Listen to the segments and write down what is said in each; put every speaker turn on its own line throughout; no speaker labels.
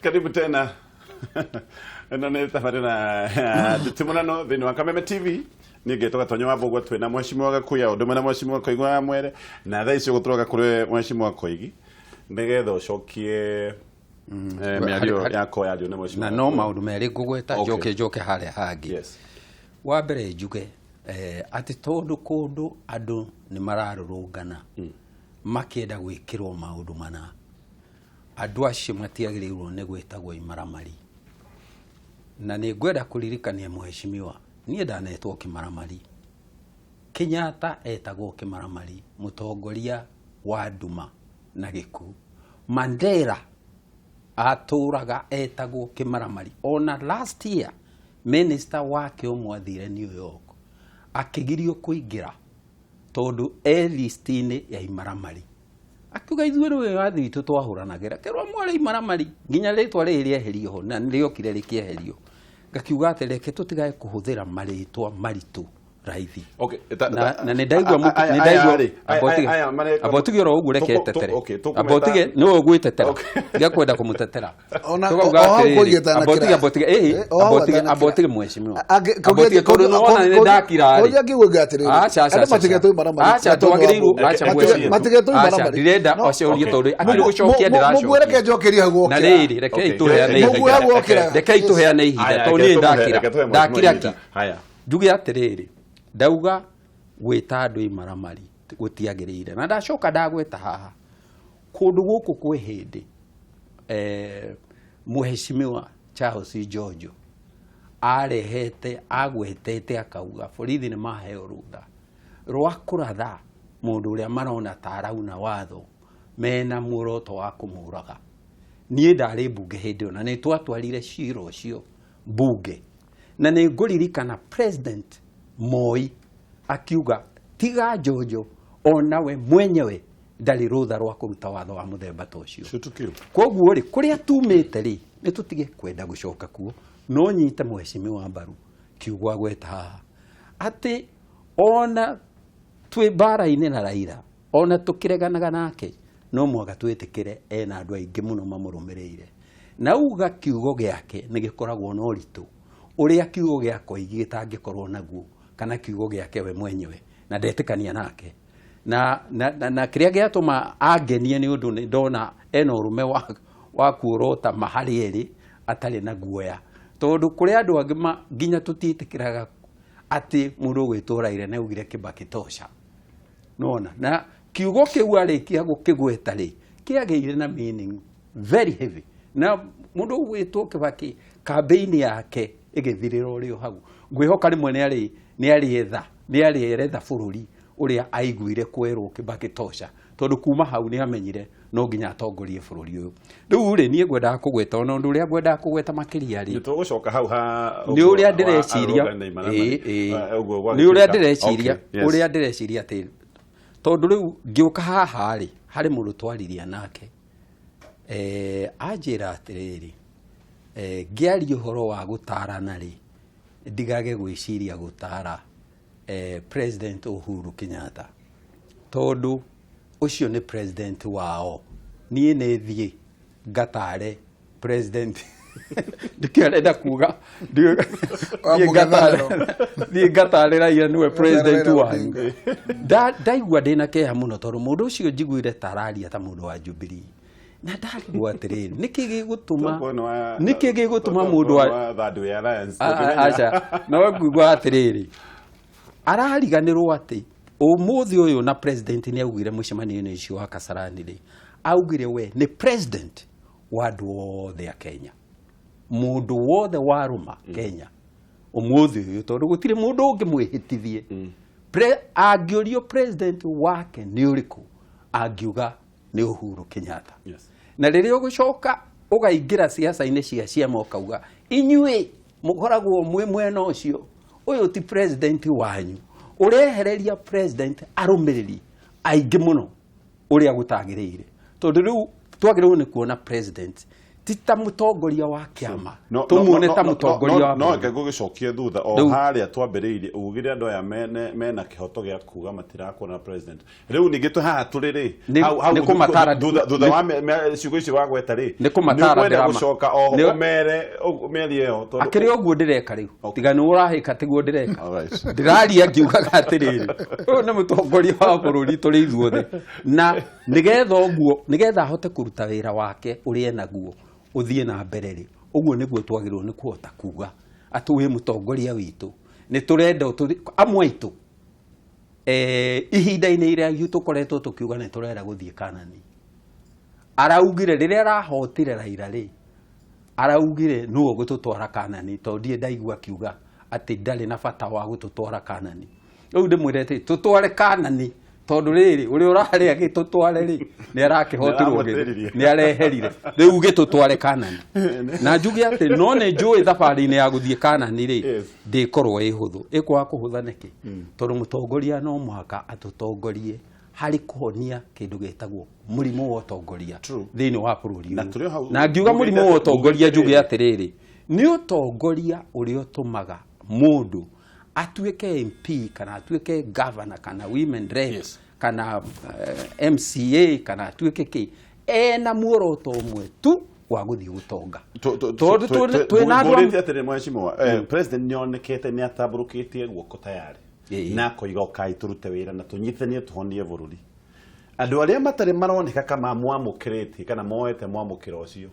Karibu tena. Ĩno nĩ tabarĩra ya Nditimũrano thĩinĩ wa Kameme TV. Niĩ ngetwo Gatonyo wa Mbũgua, twĩna Mheshimiwa Gakuya ũndũ ũmwe na Mheshimiwa Koigi wa Mwere, na thaa ici ũgũtũroga kũrĩ Mheshimiwa Koigi nĩgetha ũcokie mĩario yakwa yario nĩ Mheshimiwa
Na no
Gakuya.
maũndũ merĩ ngũgweta. Njoke njoke harĩa hangĩ. Wa mbere njuge atĩ tondũ kũndũ andũ nĩ mararũrũngana makĩenda gwĩkĩrwo maũndũ mana, andũ acio matiagĩrĩirwo nĩ gwĩtagwo imaramari. Na nĩ ngwenda kũririkania mheshimiwa, niĩ ndanetwo kĩmaramari. Kenyatta etagwo kĩmaramari, mũtongoria wa nduma na gĩkuũ. Mandela atũraga etagwo kĩmaramari. Ona last year minister wake ũmwe athire New York akĩgirio kũingĩra tondũ e list-inĩ ya imaramari. Akiuga ithuĩ rĩ wathi witũ twahũranagĩra kerwo mwarĩ imaramari, nginya rĩtwa rĩrĩ rĩeherio ho, na nĩrĩokire rĩkĩeherio. Ngakiuga atĩ reke tũtigae kũhũthĩra marĩtwa maritũ raithi.
Okay,
Na nĩ ndaigua nĩ ndaigua
aya rĩ, aya
amba ũtige oro ũguo, reke etetere. Amba ũtige, nĩwe ũgwĩtetera, tiga kwenda kũmũtetera.
Ona
Tũkauga
o hau
atĩrĩrĩ,
kũigĩte na
amba ũtige,
kĩra.
amba ũtige, ĩhĩ,
O hau
amba ũtige,
atanakĩra.
amba ũtige mheshimiwa. Amba ũtige tondũ nĩwona nĩ ndakira rĩ.
Kũria ngiuga atĩrĩrĩ,
Aca, aca,
andũ
aca,
matigetwo
aca.
imaramari.
Aca, twagĩrĩirwo, aca, mheshimiwa.
Matigetwo
Aca,
imaramari.
ndirenda
No,
ocorie tondũ akĩrĩ gũcokia
Mũguo reke
ndĩracokia.
njokerie hau
Na
wokĩra.
rĩrĩ, rekei tũheane
Mũguo
ihinda.
hau wokĩra.
Rekei tũheane ihinda
Aya,
tondũ
reke
niĩ ndakira.
reke tũhe mheshimiwa
Ndakira
ihinda.
ki.
Haya.
Njuge atĩrĩrĩ, ndauga gwĩta andũ imaramari gũtiagĩrĩire, na ndacoka ndagweta haha kũndũ gũkũ kwĩ hĩndĩ mheshimiwa Charles Njonjo arehete agwetete akauga borithi nĩ maheo rũtha rwa kũratha mũndũ ũrĩa marona ta arauna watho mena muoroto wa kũmũraga. Niĩ ndarĩ mbunge hĩndĩ ĩyo na nĩ twatwarire cira ũcio mbunge, na nĩ ngũririkana President Moi akiuga tiga Njonjo onawe mwenyewe ndarĩ rũtha rwa kũruta watho wa mũthemba ta ũcio.
Shutukiu.
Koguo rĩ, kũrĩa tumĩte rĩ, nĩ tũtige kwenda gũcoka kuo. No nyite mheshimiwa mbaru kiugo agweta haha atĩ ona twĩ mbara-inĩ na Raila, ona tũkĩreganaga nake, no mwaka twĩtĩkĩre ena andũ aingĩ mũno mamũrũmĩrĩire, na uga kiugo gĩake nĩ gĩkoragwo na ũritũ ũrĩa kiugo gĩa Koigi gĩtangĩkorwo naguo, kana kiugo gĩake we mwenyewe, na ndetĩkania nake. Na kĩrĩa gĩatũma angenie nĩ ũndũ nĩ ndona ena ũrũme wa kuorota ma harĩ erĩ atarĩ na guoya, tondũ kũrĩ andũ angĩ nginya tũtiĩtĩkĩraga atĩ mũndũ ũgwĩtwo Raila nĩ augire Kibaki tosha. Nona na kiugo kĩu arĩkia gũkĩgweta rĩ, kĩagĩire na meaning very heavy, na mũndũ ũgwĩtwo Kibaki kambĩini yake ĩgĩthirĩra ũrĩ o hau. Ngwĩhoka rĩmwe nĩ arĩetha nĩ arĩeretha bũrũri ũrĩa aiguire kwerwo Kibaki tosha, tondũ kuma hau nĩ amenyire no nginya atongorie bũrũri ũyũ. Rĩu rĩ, niĩ ngwendaga kũgweta ona ũndũ ũrĩa ngwendaga kũgweta makĩria rĩ,
Nĩ tũgũcoka hau ha
nĩ ũrĩa
wa
ndĩreciria
arũrũngani na imaramari.
Ĩĩ, ĩĩ.
Ũguo
Nĩ
gwagĩtuĩka.
ũrĩa ndĩreciria ũrĩa ndĩreciria atĩ tondũ rĩu ngĩũka haha rĩ, harĩ mũndũ twaririe nake, anjĩra atĩrĩrĩ, ngĩaria ũhoro wa gũtarana rĩ, ndigage gwĩciria gũtara President Uhuru Kenyatta, tondũ ũcio nĩ president wao. Niĩ nĩ thiĩ ngatare president, ndikĩo arenda kuga
Wa
thiĩ ngatare
mũng'ethanĩro.
thiĩ ngatare Raila nĩwe president
Raila
wanyu.
Odinga.
Ndaigua ndĩna kĩeha mũno tondũ mũndũ ũcio njiguire ta araria ta mũndũ wa Jubilee, na ndarigwo atĩrĩrĩ, nĩkĩ gĩgũtũma
Tokorwo nĩ
nĩkĩ gĩgũtũma mũndũ wa
wa Third Way Alliance.
Aca, no nguigua atĩrĩrĩ, arariganĩrwo atĩ ũmũthĩ ũyũ na president nĩ augire mũcemanio-inĩ ũcio wa Kasarani rĩ, augire we nĩ president wa andũ othe a Kenya, mũndũ wothe warũma Kenya ũmũthĩ ũyũ, tondũ gũtirĩ mũndũ ũngĩmwĩhĩtithie. Angĩũrio president wake nĩ ũrĩkũ, angiuga nĩ Uhuru Kenyatta. Na rĩrĩa ũgũcoka ũgaingĩra siasa-inĩ cia ciama ũkauga inyuĩ mũkoragwo mwĩ mwena ũcio, ũyũ ti president wanyu, ũrehereria president arũmĩrĩri aingĩ mũno ũrĩa gũtagĩrĩire, tondũ rĩu twagĩrĩirwo nĩ kuona president ti Ti ta mũtongoria wa kĩama, tũmuone ta mũtongoria wa
No
bũrũri.
reke ngũgĩcokie thutha o
Rĩu-
harĩa twambĩrĩirie ugire andũ aya mena kĩhoto gĩa kuga matirakuona president. Rĩu ningĩ twĩ haha tũrĩ rĩ, hau
Nĩ kũmatara-
thutha wa ciugo icio wagweta rĩ,
Nĩ kũmatara
nĩ ũkwenda
ndĩrama-
gũcoka oho
Nĩ-
ũmere mĩario ĩyo tondũ-
Akĩrĩ ũguo ndĩreka rĩu.
Okay.
Tiga nĩ ũrahĩka tiguo ndĩreka.
Alright.
Ndĩraria ngiugaga atĩrĩrĩ, ũyũ nĩ mũtongoria wa bũrũri tũrĩ ithuothe, na nĩgetha ũguo, nĩgetha ahote kũruta wĩra wake ũrĩa enaguo ũthiĩ na mbere rĩ, ũguo nĩguo twagĩrĩirwo nĩ kũhota kuga atĩ wĩ mũtongoria witũ, nĩ tũrenda amwe aitũ ihinda-inĩ iraihu tũkoretwo tũkiuga nĩ tũrenda gũthiĩ Kanani. Araugire rĩrĩa arahotire Raila rĩ, araugire nũũ ũgũtũtwara Kanani, tondũ ndirĩ ndaigua akiuga atĩ ndarĩ na bata wa gũtũtwara Kanani. Rĩu ndĩmwĩre atĩ tũtware Kanani, tondũ rĩrĩ ũrĩa ũrarĩ agĩtũtware rĩ, nĩ arakĩhotirwo
Nĩ aramũtĩririe.
nĩ areherire, rĩu gĩtũtware Kanani. Na njuge atĩ no nĩ njũĩ thabarĩ-inĩ ya gũthiĩ Kanani rĩ, ndĩkorwo ĩ hũthũ. Ĩkwaga kũhũtha nĩkĩ? Tondũ mũtongoria no mũhaka atũtongorie harĩ kũhonia kĩndũ gĩtagwo mũrimũ wa ũtongoria thĩinĩ wa bũrũri
Na
ũyũ.
tũrĩ o hau
Na ngiuga mũrimũ wa ũtongoria njuge atĩrĩrĩ, nĩ ũtongoria ũrĩa ũtũmaga mũndũ atuĩke MP kana atuĩke governor kana women rep kana MCA kana atuĩke kĩ, ena muoroto ũmwe tu wa gũthiĩ gũtonga. Tondũ twĩna andũ
Ngũrĩte atĩrĩ mheshimiwa, president nĩonekete nĩ atambũrũkĩtie guoko tayari na akoiga ũkai tũrute wĩra na tũnyitanie tũhonie bũrũri. Andũ arĩa matarĩ maroneka kama mwamũkĩrĩtie kana moete mwamũkĩro ũcio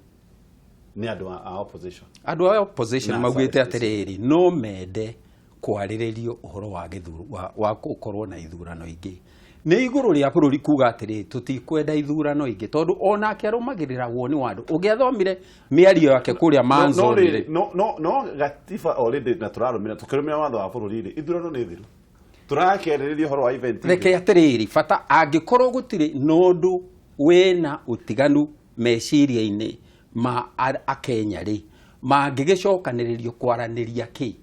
nĩ andũ a opposition.
Andũ a opposition
Na
maugĩte
sorry,
atĩrĩrĩ, no mende kwarĩrĩrio ũhoro wa gĩthurano, wa gũkorwo na ithurano ingĩ. Nĩ igũrũ rĩa bũrũri kuga atĩrĩrĩ, tũtikwenda ithurano ingĩ, tondũ onake arũmagĩrĩra woni wa andũ. Ũngĩathomire mĩario yake kũrĩa Manzoni rĩ,
No gatiba already na tũrarũmĩra tũkĩrũmĩra watho wa bũrũri rĩ, ithurano nĩ thiru. Tũrakĩarĩrĩria ũhoro wa event ingĩ.
Reke atĩrĩrĩ, bata angĩkorwo gũtirĩ na ũndũ wĩna ũtiganu meciria-inĩ ma Akenya rĩ, mangĩgĩcokanĩrĩrio kwaranĩria kĩ?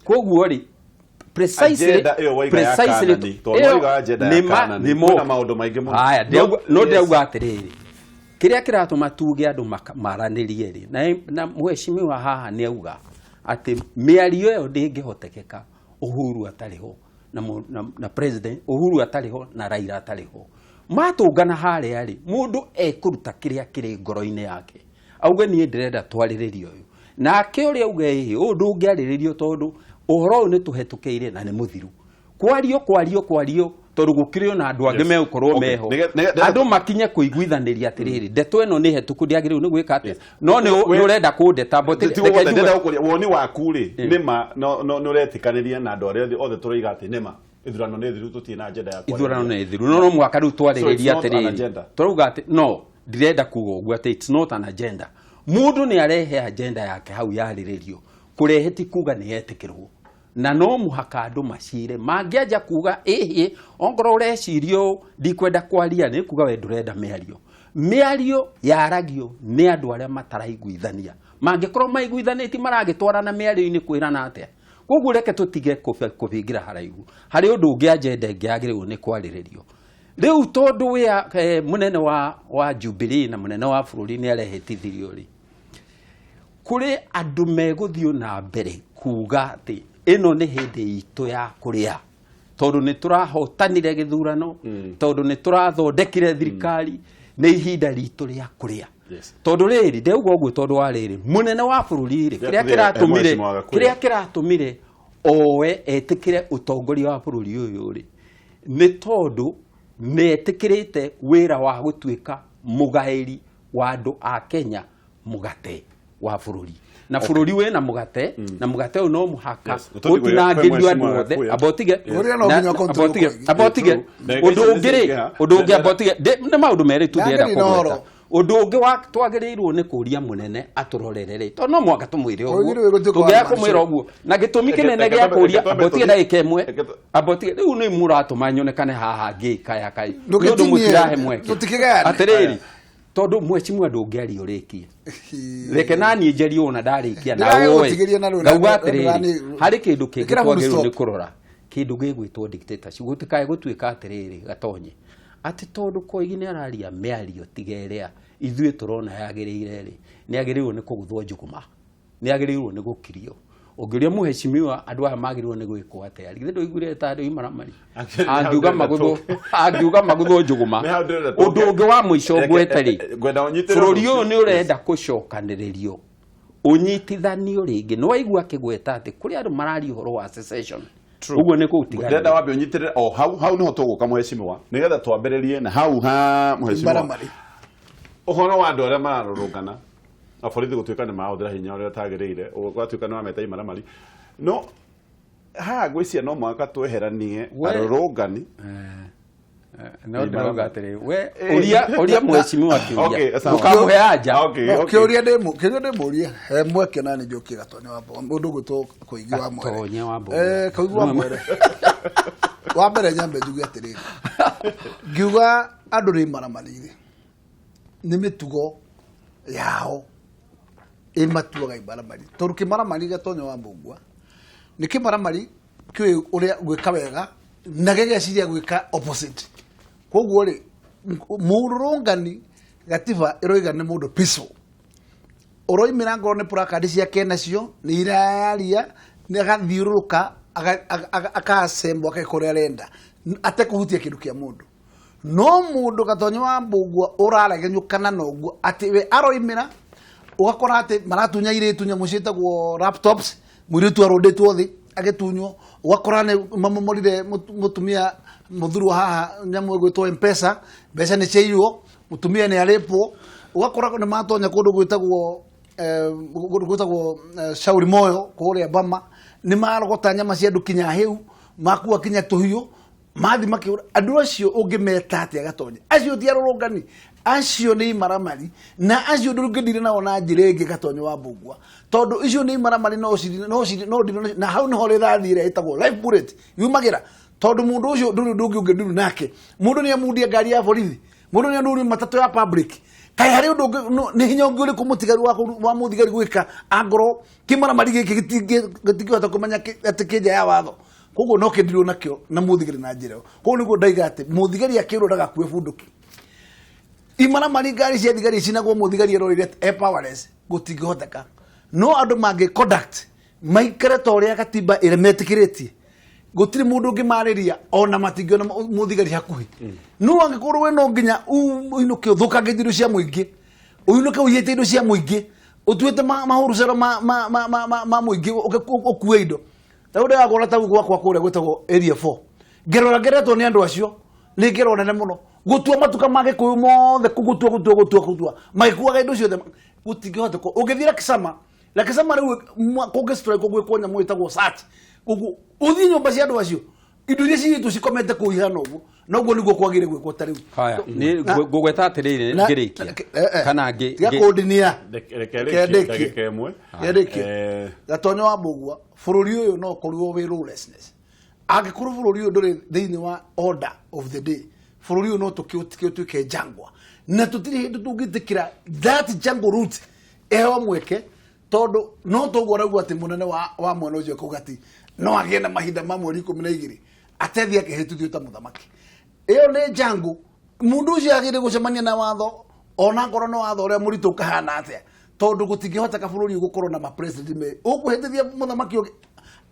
Koguo rĩ, precisely
Agenda ĩyo waiga ya
precisely
Kanani, tondũ
ĩyo
waiga agenda ya Kanani,
nĩ mo.
kwĩna maũndũ maingĩ mũno.
Haya, no
Yes.
ndĩrauga atĩrĩrĩ, kĩrĩa kĩratũma tuge andũ maranĩrie rĩ, na mheshimiwa haha nĩ auga atĩ mĩario ĩyo ndĩngĩhotekeka Uhuru atarĩ ho na president Uhuru atarĩ ho na Raila atarĩ ho. Matũngana harĩa rĩ, mũndũ ekũruta kĩrĩa kĩrĩ ngoro-inĩ yake, auge niĩ ndĩrenda twarĩrĩrie ũyũ, nake ũrĩa auge ĩhĩ ũyũ ndũngĩarĩrĩrio tondũ ũhoro ũyũ nĩ tũhetũkĩire na nĩ mũthiru. Kwario, kwario, kwario, tondũ gũkĩrĩ ona andũ angĩ megũkorwo meho. Andũ makinye kũiguithanĩria atĩrĩrĩ, ndeto ĩno nĩ hetũku, ndĩagĩrĩirwo nĩ gwĩka atĩa. No nĩ ũrenda kũndeta, but
Ti
reke
ũgũte,
njuge-
ndĩrenda gũkũria, woni waku rĩ, nĩ ma, no nĩ ũretĩkanĩria na andũ arĩa othe tũroiga atĩ nĩ ma, ithurano nĩ thiru, tũtirĩ na agenda ya kwarĩrĩria.
Ithurano nĩ thiru, no mũhaka rĩu
So it's
twarĩrĩria
not an
atĩrĩrĩ,
agenda.
tũrauga atĩ no ndirenda kuga ũguo atĩ it's not an agenda. Mũndũ nĩ arehe agenda yake hau yarĩrĩrio, kũrehe ti kuga nĩ yetĩkĩrwo, na no mũhaka andũ macire. Mangĩanja kuga ĩhĩ, ongorwo ũreciria ũũ ndikwenda kwaria, nĩ kuga we ndũrenda mĩario. Mĩario yaragio nĩ andũ arĩa mataraiguithania. Mangĩkorwo maiguithanĩtie maragĩtwarana mĩario-inĩ kwĩrana atĩa? Koguo reke tũtige kũbingira haraihu. Harĩ ũndũ ũngĩ agenda ĩngĩ yagĩrĩirwo nĩ kwarĩrĩrio. Rĩu tondũ wĩa mũnene wa Jubilee na mũnene wa bũrũri nĩ arehĩtithirio rĩ, kũrĩ andũ megũthiĩ na mbere kuga atĩ ĩno nĩ hĩndĩ itũ ya kũrĩa, tondũ nĩ tũrahotanire gĩthurano, tondũ nĩ tũrathondekire thirikari, nĩ ihinda ritũ rĩa kũrĩa. Tondũ rĩrĩ, ndauga ũguo tondũ wa rĩrĩ, mũnene wa bũrũri rĩ,
Rĩa
kĩrĩa
kũrĩa, mheshimiwa Gakuya.
kĩrĩa kĩratũmire oe etĩkĩre ũtongoria wa bũrũri ũyũ rĩ, nĩ tondũ nĩ etĩkĩrĩte wĩra wa gũtuĩka mũgaĩri wa andũ a Kenya mũgate wa bũrũri. Na bũrũri wĩna mũgate, na mũgate ũyũ no mũhaka
Tũthiĩ
ũtinangĩrio
kwĩ
andũ
mheshimiwa
othe.
Gakuya.
Amba ũtige.
Ũrĩa no nginya
Amba ũtige.
control
Amba ũtige.
True.
Ũndũ ũngĩ rĩ, ũndũ ũngĩ amba ũtige. Nĩ maũndũ merĩ tu ndĩrenda
Ndangĩrĩ na
kũgweta.
ũhoro.
Ũndũ ũngĩ wa twagĩrĩirwo nĩ kũria mũnene atũrorere rĩ, tondũ no mũhaka tũmwĩre ũguo.
Kwagĩrĩirwo gũtuĩka
Tũngĩaga
wa
kũmwĩra ũguo, na gĩtũmi
Reke-
kĩnene
reke
gĩa kũria, amba ũtige ndagĩka ĩmwe, amba ũtige. Rĩu nĩ mũratũma nyonekane haha ngĩkaya kaĩ. Nĩ ũndũ
Ndũgĩtinie,
mũtirahe mweke.
tũtikĩgayane.
Atĩrĩrĩ, tondũ mheshimiwa ndũngĩaria ũrĩkie. Reke naniĩ njarie ona ndarĩkia na
Ndĩragĩgũtigĩria
woe.
na rĩu
Ngauga
na-
atĩrĩrĩ, harĩ kĩndũ kĩngĩ
Ĩkĩra full
twagĩrĩirwo nĩ
stop.
kũrora, kĩndũ gĩgwĩtwo dictatorship. Gũtikae gũtuĩka atĩrĩrĩ, Gatonye, atĩ tondũ Koigi nĩ araria mĩario tiga ĩrĩa Ithuĩ tũrona yagĩrĩire rĩ, nĩ agĩrĩirwo nĩ kũgũthwo njũgũma, nĩ agĩrĩirwo nĩ gũkirio. Ũngĩũria mũhecimiwa andũ aya magĩrĩirwo nĩ gwĩkwo atĩa, githĩ ndũiguire ta andũ imaramari?
Actually, nĩ hau
Angiuga
ndĩrenda
magũthwo,
tũke.
angiuga magũthwo njũgũma.
Nĩ hau ndĩrenda tũke.
Ũndũ ũngĩ wa mũico ngwete rĩ,
Ngwenda ũnyitĩre
bũrũri
ũndũ
ũyũ
ũcio.
nĩ ũrenda gũcokanĩrĩrio, ũnyitithanio rĩngĩ. Nĩ waigua akĩgweta atĩ kũrĩ andũ mararia ũhoro wa secession.
True.
Ũguo nĩ kũũtigana.
Ndĩrenda wambe ũnyitĩrĩre o hau hau, nĩho tũgũka mũhecimiwa, nĩgetha twambĩrĩrie na hau ha mũhecimiwa.
Imaramari.
Ũhoro wa andũ arĩa mararũrũngana na borithi gũtuĩka nĩ marahũthĩra hinya ũrĩa ũtagĩrĩire, ũgatuĩka nĩ wameta imaramari, no haha ngwĩciria no mũhaka tweheranie arũrũngani.
No ndĩrauga atĩrĩ, we ũria, ũria mũhecimiwa
Okay,
kĩũria,
sawa.
ndũkamũhe anja.
Okay,
No,
okay.
kĩũria ndĩmũrie he mweke na nĩ njũkie Gatonye wa Mbogo, mũndũ ũgwĩtwo Koigi wa Mwere.
Gatonye wa Mbogo.
Koigi wa Mwere, wa mbere nyambe njuge atĩrĩrĩ, ngiuga andũ nĩ imaramarĩ-rĩ, nĩ mĩtugo yao ĩmatuaga imaramari, tondũ kĩmaramari, Gatonye wa Mbũngua, nĩ kĩmaramari kĩũĩ ũrĩa gwĩka wega na gĩgeciria gwĩka opposite. Koguo rĩ, mũrũrũngani gatiba ĩroiga nĩ mũndũ peaceful ũroimĩra, ngorwo nĩ placard ciake nacio nĩ irayaria, nĩ agathiũrũrũka, akacembwo, akeka ũrĩa arenda atekũhutia kĩndũ kĩa mũndũ. No mũndũ, Gatonye wa Mbũngua, ũraregenyũkana na ũguo atĩ we aroimĩra, ũgakora atĩ maratunya airĩtu nyamũ ciĩtagwo laptops, mũirĩtu arũndĩtwo thĩ agĩtunywo, ũgakora nĩ mamomorire mũtumia mũthurwa haha nyamũ ĩgwĩtwo Mpesa, mbeca nĩ ciaiywo, mũtumia nĩ arĩpwo, ũgakora nĩ matonya kũndũ gwĩtagwo kũndũ gwĩtagwo Shauri Moyo kũrĩa Bama, nĩ marogota nyama cia andũ kinya hĩu, makua kinya tũhiũ, mathi makĩũra. Andũ acio ũngĩmeta atĩa, Gatonye? Acio ti arũrũngani, acio nĩ imaramari, na acio ndũngĩndire nao na njĩra ĩngĩ, Gatonye wa Mbũngua, tondũ icio nĩ imaramari. No ciri no ciri no ndire na hau nĩho rĩrathi ĩrĩa ĩtagwo live bullet yumagĩra, tondũ mũndũ ũcio ndũrĩ ũndũ ũngĩ ũngĩndiru nake. Mũndũ nĩ amundia ngari ya borithi, mũndũ nĩ anduria matatũ ya public, kaĩ harĩ ũndũ ũngĩ? Nĩ hinya ũngĩ ũrĩkũ mũtigari wa mũthigari gwĩka angorwo kĩmaramari gĩkĩ gĩtingĩhota kũmenya atĩ kĩ nja ya watho? Koguo no kĩndirwo nakĩo na mũthigari na njĩra ĩyo. Koguo nĩguo ndaiga atĩ mũthigari akĩrwo ndagakue bunduki. Imaramari, ngari cia thigari icinagwo, mũthigari eroreire e powerless, gũtingĩhoteka. No andũ mangĩ conduct maikare ta ũrĩa gatiba ĩrĩa metĩkĩrĩtie, gũtirĩ mũndũ ũngĩmarĩria, ona matingĩona mũthigari hakuhĩ. No angĩkorwo we no nginya ũinũke ũthũkange indo cia mũingĩ, ũinũke ũiyĩte indo cia mũingĩ, ũtuĩte mahũrũcero ma mũingĩ, ũkue indo ta rĩu ndĩragũra ta gwakwa kũrĩa gwĩtagwo Area 4, ngerora ngeretwo nĩ andũ acio, nĩ ngero nene mũno gũtua matuka ma gĩkũyũ mothe, gũtua gũtua gũtua gũtua, magĩkuaga indo ciothe, gũtingĩhoteka. Ũngĩthiĩ Lakisama, Lakisama rĩu kũngĩ strike gwĩkwo nyamũ ĩtagwo search, ũguo ũthiĩ nyũmba cia andũ acio, indo iria ciiyĩtwo cikomete kũu ihana ũguo. Noguo nĩguo kwagĩrĩire gwĩkwo ta rĩu.
Haya, nĩ ngũgweta atĩrĩrĩ ngĩrĩkia kana ngĩ
Tiga kũndinia.
Reke
Reke
rĩkie
ndĩkie.
ndagĩka ĩmwe.
Ndĩkie. Gatonyo wa Mbũgua, bũrũri ũyũ no ũkorirwo wĩ lawlessness. Angĩkorwo bũrũri ũyũ ndũrĩ thĩinĩ wa order of the day, bũrũri ũyũ no tũkĩũtige ũtuĩke jangwa, na tũtirĩ hĩndĩ tũngĩtĩkĩra that jungle route ĩheo mweke, tondũ no toguo arauga atĩ mũnene wa mwena ũcio akauga atĩ no agĩe na mahinda ma mweri 12 atethi akĩhĩtithio ta mũthamaki. Ĩyo nĩ jangu. Mũndũ ũcio agĩrĩire gũcemania na watho, ona ngorwo nĩ watho ũrĩa mũritũ ũkahana atĩa, tondũ gũtingĩhoteka bũrũri ũyũ gũkorwo na mapresident merĩ. Ũkũhĩtithia mũthamaki ũngĩ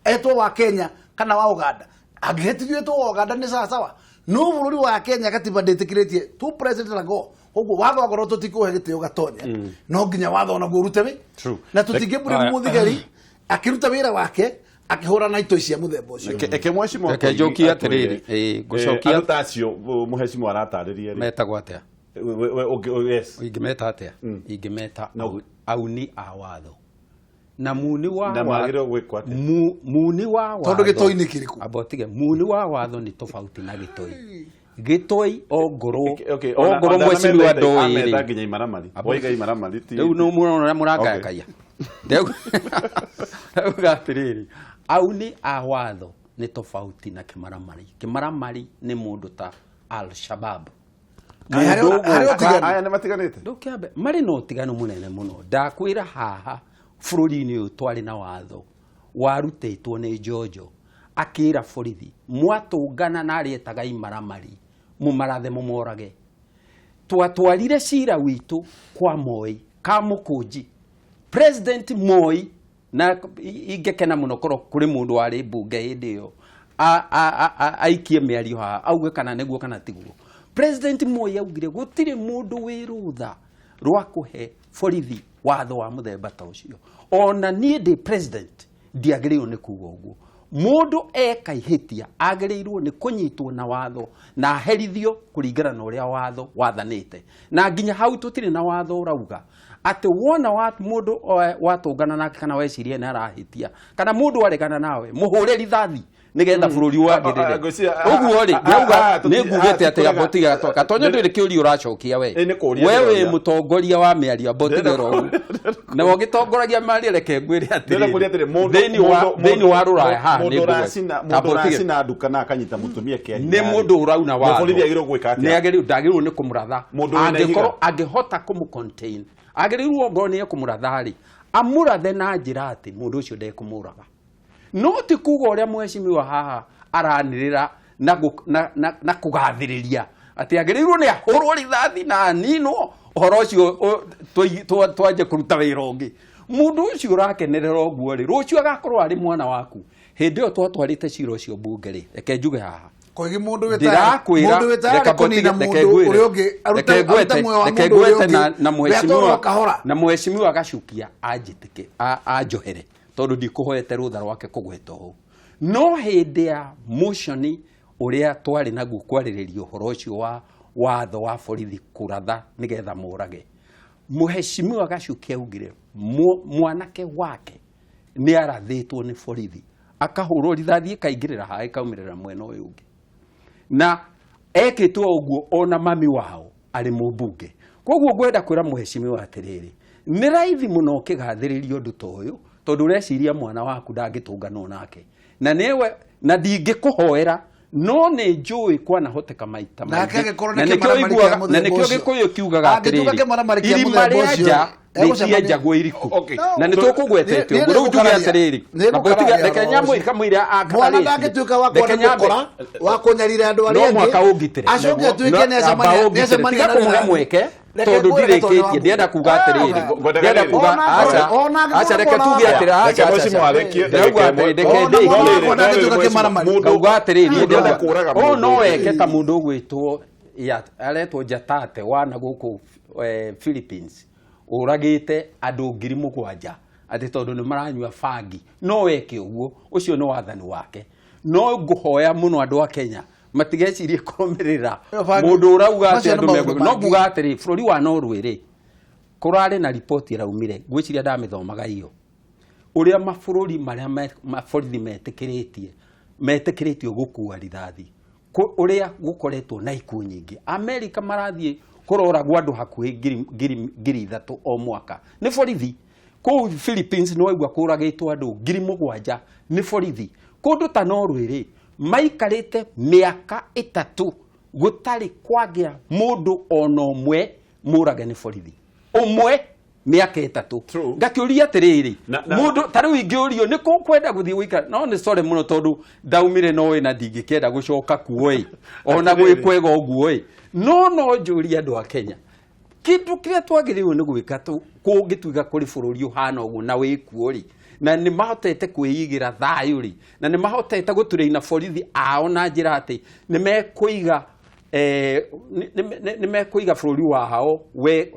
etwo wa Kenya kana wa Uganda? Angĩhĩtithio etwo wa Uganda nĩ sawa sawa, no bũrũri wa Kenya gatiba ndĩtĩkĩrĩtie two president na go. Koguo watho angorwo tũtikũhe gĩtĩo, Gatonya, no nginya watho onaguo ũrute wĩ
True.
na tũtingĩmbũria
Haya.
mũthigari akĩruta wĩra wake akĩhũra na itoi cia mũthemba ũcio.
Eke mheshimiwa
Reke
Koigi
njokie
atwĩre,
atĩrĩrĩ, ngũcokia-
andũ ta acio mheshimiwa aratarĩria rĩ.
Metagwo atĩa?
Yes.
Ingĩmeta atĩa? Ingĩmeta
No.
auni a watho na muni wa
Na magĩrĩirwo gwĩkwo atĩa?
Muni wa watho.
Tondũ gĩtoi nĩ kĩrĩkũ?
Amba ũtige. Muni wa watho nĩ tofauti na gĩtoi. Gĩtoi ongorwo
Okay,
ongorwo mheshimiwa ndoĩ
ameta
rĩ
nginya imaramari.
Amba-
Waiga imaramari ti.
Rĩu nĩ mũrona ũrĩa mũrangayakaia. Ndauga atĩrĩrĩ, auni a watho nĩ tofauti na kĩmaramari. Kĩmaramari nĩ mũndũ ta Al Shabab.
Harĩ-
Mũndũ
harĩ
ũgũka-
ũtiganu.
Aya nĩ matiganĩte.
Ndũkĩambe, marĩ na ũtiganu mũnene mũno. Ndakwĩra haha bũrũri-inĩ ũyũ twarĩ na watho warutĩtwo nĩ Njonjo, akĩra borithi mwatũngana na arĩa etaga imaramari, mũmarathe, mũmorage. Twatwarire cira witũ kwa Moi Kamũkũnji, President Moi, na ingĩkena mũno korwo kũrĩ mũndũ warĩ mbunge hĩndĩ ĩyo aikie mĩario haha auge kana nĩguo kana tiguo. President Moi augire gũtirĩ mũndũ wĩ rũtha rwa kũhe borithi watho wa mũthemba ta ũcio. Ona niĩ ndĩ president ndiagĩrĩirwo nĩ kuga ũguo. Mũndũ eka ihĩtia agĩrĩirwo nĩ kũnyitwo na watho na aherithio kũringana na ũrĩa watho wathanĩte. Na nginya hau tũtirĩ na watho ũrauga atĩ wona wa mũndũ watũngana nake kana weciria nĩ arahĩtia kana mũndũ aregana nawe mũhũre rithathi nĩgetha bũrũri wagĩrĩre.
Ngwĩciria,
Ũguo rĩ, ndĩrauga nĩ ngugĩte atĩ amba ũtige Gatonyo, ndũrĩ kĩũria ũracokia we.
Ĩ, nĩ kũũria
We wĩ
ndĩroria.
mũtongoria wa mĩario, amba ũtige oro ũguo na ũgĩtongoragia mĩario, reke ngwĩre
Ndĩrenda kũria
atĩrĩrĩ,
atĩrĩ, mũndũ-
thĩinĩ wa rũraya haha
mũndũ
nĩ ngũgweta.
mũndũ
Amba ũtige.
ũracina nduka na akanyita mũtumia kĩa
Nĩ
hinya rĩ,
mũndũ ũrauna watho.
Mũborithi agĩrĩirwo gwĩka atĩa?
Nĩ agĩrĩirwo, ndagĩrĩirwo nĩ kũmũratha.
Mũndũ wĩna ihiga.
Angĩkorwo angĩhota kũmũ-contain, agĩrĩirwo ngorwo nĩ ekũmũratha rĩ, amũrathe na njĩra atĩ mũndũ ũcio ndekũmũraga. No ti kuga ũrĩa mheshimiwa haha aranĩrĩra na kũgathĩrĩria atĩ agĩrĩirwo nĩ ahũrwo rithathi na aninwo, ũhoro ũcio twanje kũruta wĩra ũngĩ. Mũndũ ũcio ũrakenerera ũguo rĩ, rũciũ agakorwo arĩ mwana waku. Hĩndĩ ĩyo twatwarĩte cira ũcio mbunge rĩ, reke njuge haha,
Koigi mundu wĩtayarĩ
ndĩrakwĩra
mundu wĩtayarĩ
reka
kũnina
mbotige- reke
mundu
ngwĩre.
ũrĩa ũngĩ
Reke
arute
ngwete-
muoyo wa
reke
mundu ũrĩa
ngwete
ũngĩ
na
we
mheshimiwa
atwarwo kahora.
Na mheshimiwa Gacukia anjĩtĩke anjohere tondũ ndikũhoete rũtha rwake kũgweta ũũ, no hĩndĩ ya motion ũrĩa twarĩ naguo kwarĩrĩria ũhoro ũcio wa watho wa borithi kũratha nĩgetha morage, mheshimiwa Gacukia augire mwanake wake nĩ arathĩtwo nĩ borithi akahũrwo rithathi ĩkaingĩrĩra haha ĩkaumĩrĩra mwena ũyũ ũngĩ, na ekĩtwo ũguo ona mami wao arĩ mũmbunge. Koguo ngwenda kwĩra mheshimiwa atĩrĩrĩ, nĩ raithi mũno ũkĩgathĩrĩria ũndũ ta ũyũ tondũ ũreciria mwana waku ndangĩtũnganwo nake na nĩwe, na ndingĩkũhoera no nĩ njũĩ kwanahoteka maita
Nake
maingĩ.
angĩkorwo nĩ
Na nĩkĩo
kĩmaramari kĩa
iguaga- na
mũthemba
nĩkĩo
ũcio.
Gĩkũyũ kiugaga
Angĩtuĩka
atĩrĩrĩ,
kĩmaramari kĩa
irima
mũthemba
rĩa
ũcio,
nja
egũcemania-
rĩtienjagwo iriku.
Okay.
Na nĩ tũkũgwetete
Nĩ-
ũguo. Rĩu njuge
nĩ-
atĩrĩrĩ,
nĩ
na ngũtiga-
ngũkararia
reke
ũhoro
nyamũ
ũcio.
ĩkamũira
Mwana
akarĩtie.
ndangĩtuĩka wa
Reke
kuona
nyambe-
gũkora wa kũnyarira andũ
No
arĩa
mũhaka
angĩ
ũngitĩre.
acoke atuĩke
No,
nĩ
amba
acemania nĩ
ũngitĩre.
acemania
Tiga
na
kũmũhe
rĩrĩa-
mweke
Reke
tondũ
ngwĩre Gatonyo
ndirĩkĩtie
wa
ndĩrenda kuga
Mbũgũ.
atĩrĩrĩ,
Ngwendaga
ndĩrenda
rĩrĩ.
kuga aca
Ona
aca, reke
angĩkorwo
tuge
mwana
atĩrĩ,
Reke
aca aca
mheshimiwa arĩkie,
ndĩrauga
reke
atĩrĩ, reke
Ona
ndĩkie.
mwana wakwa ndangĩtuĩka kĩmaramari.
Ngauga atĩrĩrĩ,
Mũndũ
ndĩrauga
ũrenda kũũraga
ũũ no
mũndũ.
eke ta mũndũ ũgwĩtwo aretwo Jatate wana gũkũ Philippines ũragĩte andũ 7,000 atĩ tondũ nĩ maranyua bangi. No eke ũguo, ũcio nĩ wathani wake. No ngũhoya mũno andũ a Kenya matigecirie kũrũmĩrĩra
Ĩyo bangi-
mũndũ ũrauga atĩ
macio nĩ
andũ
maũndũ
megũ no
mangĩ.
nguga atĩrĩ, bũrũri wa Norway rĩ, kũrarĩ na riboti ĩraumire, ngwĩciria ndamĩthomaga iyo, ũrĩa mabũrũri marĩa maborithi metĩkĩrĩtio gũkua rithathi, ũrĩa gũkoretwo na ikuũ nyingĩ. Amerika marathiĩ kũroragwo andũ hakuhĩ 3,000 o mwaka nĩ borithi. Kũu Philippines nĩ waigua kũragĩtwo andũ 7,000 nĩ borithi. Kũndũ ta Norway rĩ, maikarĩte mĩaka 3 gũtarĩ kwagĩa mũndũ ona ũmwe mũrage nĩ borithi ũmwe, mĩaka 3.
True.
Ngakĩũria atĩrĩrĩ, mũndũ ta rĩu ingĩũrio nĩ kũ kwenda gũthiĩ gũikara, no nĩ sorry mũno tondũ ndaumire Norway na ndingĩkĩenda gũcoka kuo ĩ, ona gwĩ
Atĩrĩrĩ.
kwega ũguo ĩ, no njũrie andũ a Kenya kĩndũ kĩrĩa twagĩrĩirwo nĩ gwĩka kũngĩtuĩka kũrĩ bũrũri ũhana ũguo na wĩkuo rĩ, na nĩ mahotete kwĩigĩra thayũ rĩ, na nĩ mahotete gũtũrĩina borithi ao na njĩra atĩ nĩ mekũiga nĩ mekũiga bũrũri wao we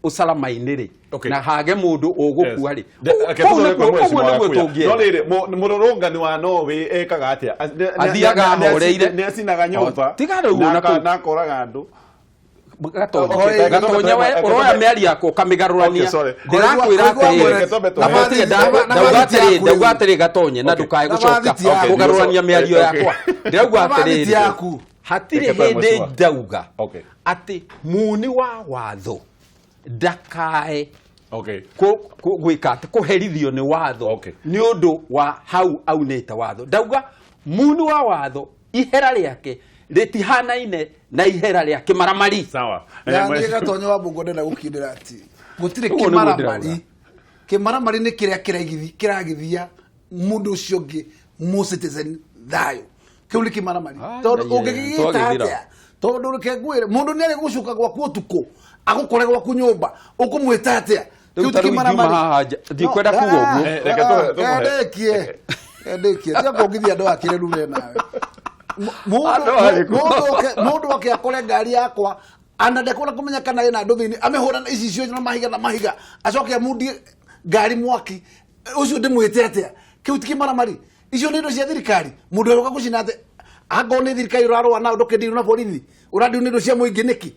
ũcarama-inĩ rĩ,
Okay.
na hage mũndũ ũgũkua rĩ.
Reke
Kũu
tũcoke
nĩkuo
kwa mheshimiwa
ũguo nĩguo
Gakuya.
tũngĩenda.
No rĩrĩ, mũrũrũngani wa Norway ekaga atĩa?
Athiaga ahoreire.
Nĩ acinaga nyũmba
O, tiga rĩu ona kũu.
na akoraga andũ.
Gatonya
Oi,
Gatonya, we ũroya mĩario yakwa ũkamĩgarũrania.
Okay, sorry.
Ndĩrakwĩra atĩrĩrĩ,
Reke twambe tũhe-
ndauga atĩrĩrĩ, ndauga atĩrĩrĩ Gatonye, na
Okay.
ndũkae
Na
gũcoka
bathiti yaku.
kũgarũrania mĩario
Okay.
yakwa. Ndĩrauga
Na bathiti
atĩrĩrĩ,
yaku.
hatirĩ
Reke tũhe
hĩndĩ
mheshimiwa.
ndauga
Okay.
atĩ muni wa watho ndakae
Okay.
gwĩka atĩ kũherithio nĩ watho
Okay.
nĩ ũndũ wa hau aunĩte watho. Ndauga muni wa watho ihera rĩake rĩtihanaine na ihera rĩa kĩmaramari.
Sawa.
Na niĩ Gatonyo wa Mbũgũ ndĩrenda gũkindĩra atĩ gũtirĩ
Ũguo nĩguo
kĩmaramari.
ndĩrauga.
Kĩmaramari nĩ kĩrĩa kĩragithia mũndũ ũcio ũngĩ mũ citizen thayũ. Kĩu nĩ kĩmaramari.
Ah,
Tondũ
yeah,
ũngĩgĩgĩta
twagĩthira.
atĩa? Tondu reke ngwire mundu ni ari gucuka gwaku utuku agukore gwaku nyumba ukumwita atia?
Rĩu ta rĩu ingiuma haha ndikwenda kuga ũguo.
Reke tũmũhe.
Ndekie ndekie tiga kũngithia andũ a kĩreru we nawe.
Andũ arĩkũ?
Mundu oke akore ngari yakwa ana ndekũra kũmenya kana ĩna andũ thĩinĩ amĩhũra na ici cio na mahiga na mahiga acoke amundie ngari mwaki ũcio ndĩmwĩte atĩa? Kĩu ti kĩmaramari. Icio nĩ indo cia thirikari. Mũndũ aroka gũcina atĩ angorwo nĩ thirikari ũrarũa nao ndũkĩndirwo na borithi ũrandirwo nĩ indo cia mũingĩ nĩkĩ?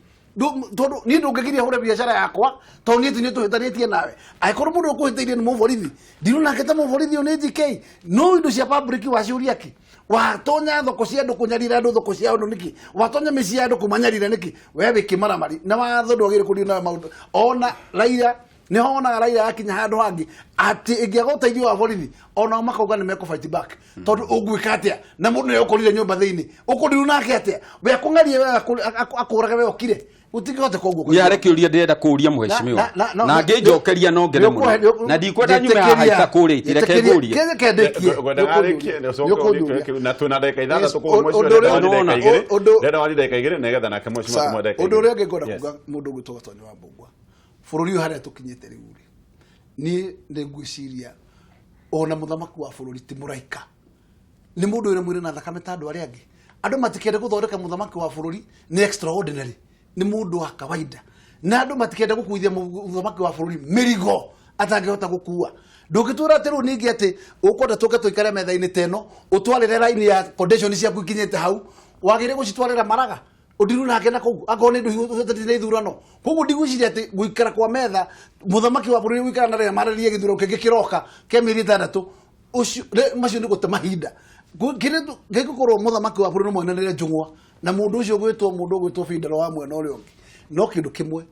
Tondũ niĩ ndũngĩgiria hũre biacara yakwa tondũ niĩ ti nĩ tũhĩtanĩtie nawe. Angĩkorwo mũndũ ũkũhĩtĩirie nĩ mũborithi ndirwo nake ta mũborithi ũyũ nĩ GK. No indo cia public waciũria kĩ? Watonya thoko cia andũ kũnyarira andũ thoko cia andũ nĩkĩ? Watonya mĩciĩ ya andũ kũmanyarira nĩkĩ? We wĩ kĩmaramari na watho ndwagĩrĩire kũrira nawe maũndũ. Ona Raila nĩ honaga Raila akinya handũ hangĩ atĩ ĩngĩaga ũteithio wa borithi onao makauga nĩ mekũ fight back. Tondũ ũgwĩka atĩa na mũndũ nĩ ũkorire nyũmba thĩinĩ ũkũndirwo nake atĩa? We akũng'arie we akũrage we ũkire. Gũtingĩhoteka ũguo.
Nĩ harĩ kĩũria ndĩrenda kũũria mũhecimiwa. Na ngĩnjokeria no ngene mũno. Na ndikwenda nyume haha itakũrĩtie, reke ngũrie.
Ngwendaga arĩkie, ũcoke ũrie kĩu. Na twĩna ndagĩka ithathatũ kũu mũico, ndĩrenda warie ndagĩka igĩrĩ. Ndĩrenda warie ndagĩka igĩrĩ, nĩgetha nake mũhecimiwa tũmũhe ndagĩka
Ũndũ ũrĩa
igĩrĩ.
ũngĩ ngwenda kuga mũndũ ũgwĩtwo Gatonyo wa Mbũgua, bũrũri ũyũ harĩa tũkinyĩte rĩu rĩ, niĩ nĩ ngwĩciria ona mũthamaki wa bũrũri ti mũraika. Nĩ mũndũ wĩna mwĩrĩ na thakame ta andũ arĩa angĩ. Andũ matikende gũthondeka mũthamaki wa bũrũri nĩ extraordinary, nĩ mũndũ wa kawaida. Na andũ matikende gũkuithia mũthamaki wa bũrũri mĩrigo atangĩhota gũkua. Ndũngĩtwĩra atĩ rĩu ningĩ atĩ ũkwenda tũke tũikare metha-inĩ ta ĩno, ũtwarĩre line ya condition ciaku ikinyĩte hau, wagĩrĩire gũcitwarĩra maraga. Ũndiru nake na kũu akorwo nĩ ndũ ũhĩtũkĩte nĩ ithurano. Koguo ndigwĩciria atĩ gũikara kwa metha mũthamaki wa bũrũri gũikara na rĩrĩa marĩrie gĩthurano kĩngĩ kĩroka kĩa mĩeri ĩtandatũ, ũcio macio nĩ gũte mahinda. Kĩrĩa gĩgũkorwo mũthamaki wa bũrũri no mwenanĩre njũng'wa na mũndũ ũcio ũgwĩtwo mũndũ ũgwĩtwo Bindero wa mwena ũrĩa ũngĩ. No kĩndũ kĩmwe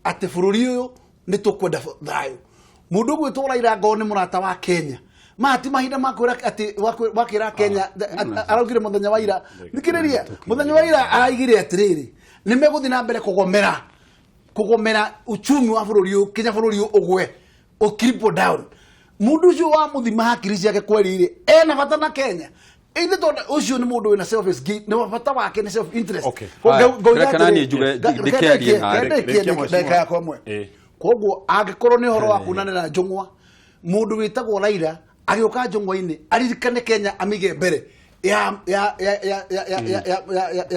atĩ bũrũri ũyũ nĩ tũkwenda thayũ. Mũndũ ũgwĩtwo Raila ngorwo nĩ mũrata wa Kenya. Maya ti mahinda ma kwĩra atĩ wakĩra Kenya, araugire mũthenya wa ira. Thikĩrĩria, mũthenya wa ira araigire atĩrĩrĩ, nĩ megũthiĩ na mbere kũgomera uchumi wa bũrũri ũyũ, kinya bũrũri ũyũ ũgwe, ũ cripple down. Mũndũ ũcio wa mũthima hakiri ciake kweri rĩ, ena bata na Kenya. Ithe tondũ ũcio nĩ mũndũ wĩna selfish gain, nĩ bata wake nĩ self interest.
Okay.
Ngauga
Reke nani
atĩrĩ,
njuge, ndĩkĩarie nawe.
ndĩkie
Rĩkia mheshimiwa.
ndagĩka yakwa ĩmwe. Koguo angĩkorwo nĩ ũhoro wa kuonanĩra njũng'wa, mũndũ wĩtagwo Raila agĩũka njũng'wa-inĩ aririkane Kenya amĩige mbere ya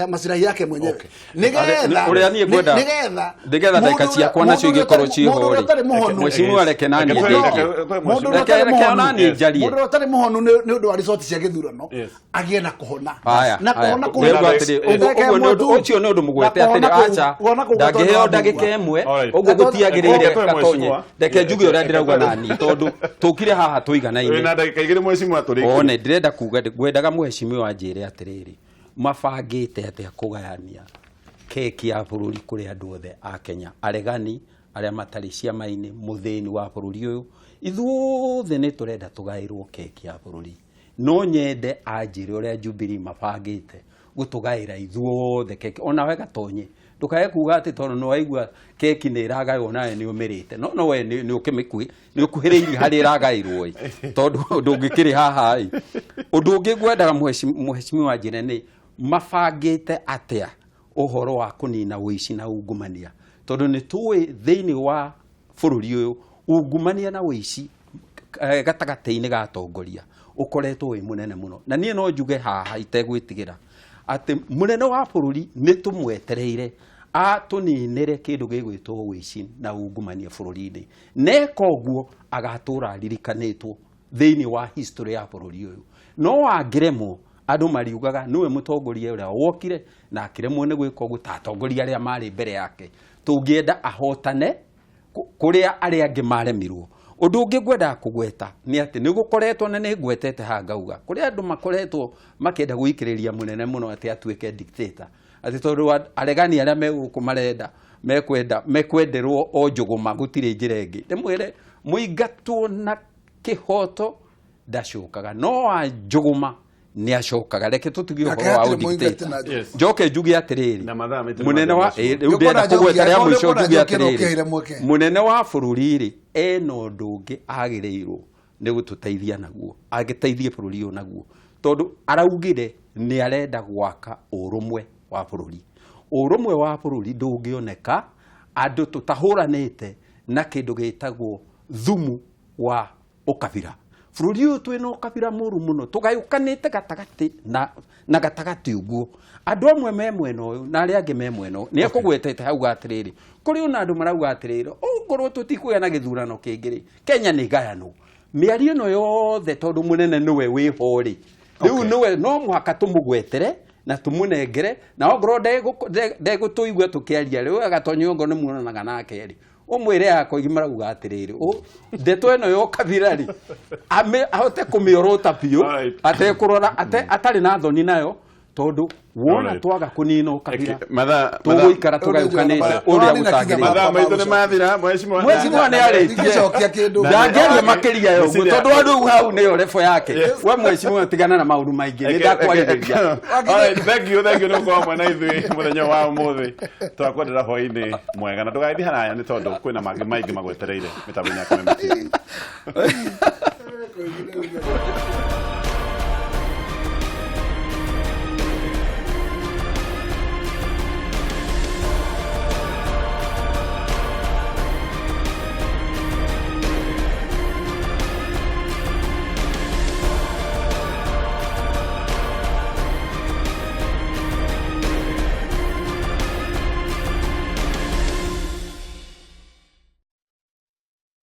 maslahi yake mwenyewe.
Okay.
Nĩgetha
Ũrĩa niĩ ngwenda-
nĩgetha
nĩgetha ndagĩka ciakwa nacio igĩkorwo ciĩho
mũndũ ũrĩa
rĩ.
ũtarĩ mũhonu
Mheshimiwa, reke nani
Reke
ndĩkie.
mũndũ ũrĩa
Reke
ũtarĩ
reke
mũhonu
nani njarie.
mũndũ ũrĩa ũtarĩ mũhonu nĩ ũndũ wa resort cia gĩthurano
Yes.
agĩe na kũhona.
Haya,
Na
haya.
kũhona kũu
Ndĩrauga atĩrĩ, ũguo nĩ ũndũ ũcio nĩ ũndũ mũgwete
Na kũhona
atĩrĩ,
kũu-
aca,
kũhona kũu
ndangĩheo
Gatonyo wa
ndagĩka
Mbũgua.
ĩmwe,
Alright.
ũguo gũtiagĩrĩire
Reke tũhe
Gatonye.
mheshimiwa.
Reke njuge ũrĩa
Reke
ndĩrauga
tũhe-
nani, tondũ tũkire haha tũiganaine.
Wĩna ndagĩka igĩrĩ mheshimiwa tũrĩkie.
One, ndĩrenda kuga, ngwendaga mheshimiwa anjĩre atĩrĩrĩ, mabangĩte atĩa kũgayania keki ya bũrũri kũrĩ andũ othe a Kenya, aregani, arĩa matarĩ ciama-inĩ, mũthĩni wa bũrũri ũyũ. Ithuothe nĩ tũrenda tũgaĩrwo keki ya bũrũri. No nyende anjĩre ũrĩa Jubilee mabangĩte gũtũgaĩra ithuothe keki. Ona we Gatonye, ndũkae kuga atĩ tondũ nĩ waigua keki nĩ ĩragaywo nawe nĩ ũmĩrĩte. No, no we nĩ ũkĩmĩkuĩ, nĩ ũkuhĩrĩirie harĩa ĩragaĩrwo ĩ. Tondũ ndũngĩkĩrĩ haha ĩ. Ũndũ ũngĩ ngwendaga mheshimiwa anjĩre nĩ mabangĩte atĩa ũhoro wa kũnina ũici na ungumania. Tondũ nĩ tũĩ thĩinĩ wa bũrũri ũyũ ungumania na ũici gatagatĩ-inĩ ga atongoria ũkoretwo wĩ mũnene mũno. Na niĩ no njuge haha itegwĩtigĩra atĩ mũnene wa bũrũri nĩ tũmwetereire atũninĩre kĩndũ gĩgwĩtwo ũici na ungumania bũrũri-inĩ. Neka ũguo agatũra aririkanĩtwo thĩinĩ wa history ya bũrũri ũyũ. No angĩremwo andũ mariugaga nĩwe mũtongoria ũrĩa wokire na akĩremwo nĩ gwĩka ũguo ta atongoria arĩa marĩ mbere yake. Tũngĩenda ahotane kũrĩa arĩa angĩ maremirwo. Ũndũ ũngĩ ngwendaga kũgweta nĩ atĩ nĩ gũkoretwo na nĩ ngwetete haha ngauga kũrĩ andũ makoretwo makĩenda gũikĩrĩria mũnene mũno atĩ atuĩke dictator, atĩ tondũ aregani arĩa me gũkũ marenda mekwenda mekwenderwo o njũgũma gũtirĩ njĩra ĩngĩ. Ndĩmwĩre mũingatwo na kĩhoto ndacokaga, no wa njũgũma nĩ acokaga. Reke tũtige
Nake
ũhoro wa
hatirĩ mũingatĩ
ũdictator.
na njũgũma.
Yes.
Njoke njuge atĩrĩrĩ,
Na mathaa maitũ nĩ
mũnene wa,
mathiĩ
rĩu ndĩrenda
Nĩũkuona
kũgweta rĩa
njoki,
mũico
nĩũkuona
njuge
njoki ĩno
atĩrĩrĩ,
ũkĩheire mweke.
mũnene wa bũrũri rĩ ena ũndũ ũngĩ agĩrĩirwo nĩ gũtũteithia naguo, agĩteithie bũrũri ũyũ naguo, tondũ araugire nĩ arenda gwaka ũrũmwe wa bũrũri. Ũrũmwe wa bũrũri ndũngĩoneka andũ tũtahũranĩte na kĩndũ gĩtagwo thumu wa ũkabira. Bũrũri ũyũ twĩna ũkabira mũru mũno, tũgayũkanĩte gatagatĩ na gatagatĩ ũguo. Andũ amwe me mwena ũyũ na arĩa angĩ me mwena ũyũ. Nĩ ekũgwetete hau atĩrĩrĩ, kũrĩ ona andũ marauga atĩrĩrĩ, ongorwo tũtikũgĩa na gĩthurano kĩngĩ rĩ, Kenya nĩ gayanwo. Mĩario ĩno yothe tondũ mũnene nĩwe wĩho rĩ, rĩu nĩwe no mũhaka tũmũgwetere na tũmũnengere, na ongorwo ndegũtũigua tũkĩaria rĩu agatonyio ongorwo nĩ muonanaga nake rĩ, ũmwĩre akoigi marauga atĩrĩrĩ, ndeto ĩno ya ũkabira rĩ, ahote kũmĩorota biũ, atekũrora, atarĩ na thoni nayo, tondũ wona twaga kũnina ũkabira, tũgũikara tũgayũkanĩte ũrĩa gũtagĩrĩire.
Mathaa maitũ nĩ mathira, mheshimiwa.
Mheshimiwa nĩ arĩtie. Ndangĩaria makĩria ya ũguo, tondũ andũ hau nĩyo level yake. We mheshimiwa tigana na maũndũ maingĩ, nĩ ndakwarĩrĩria.
Alright, thank you, thank you nĩ gũkorwo hamwe na ithuĩ mũthenya wa ũmũthĩ. Twakwendera hwaĩ-inĩ mwega na ndũgathiĩ haraya nĩ tondũ kwĩna mangĩ maingĩ magwetereire mĩtambo-inĩ ya Kameme TV.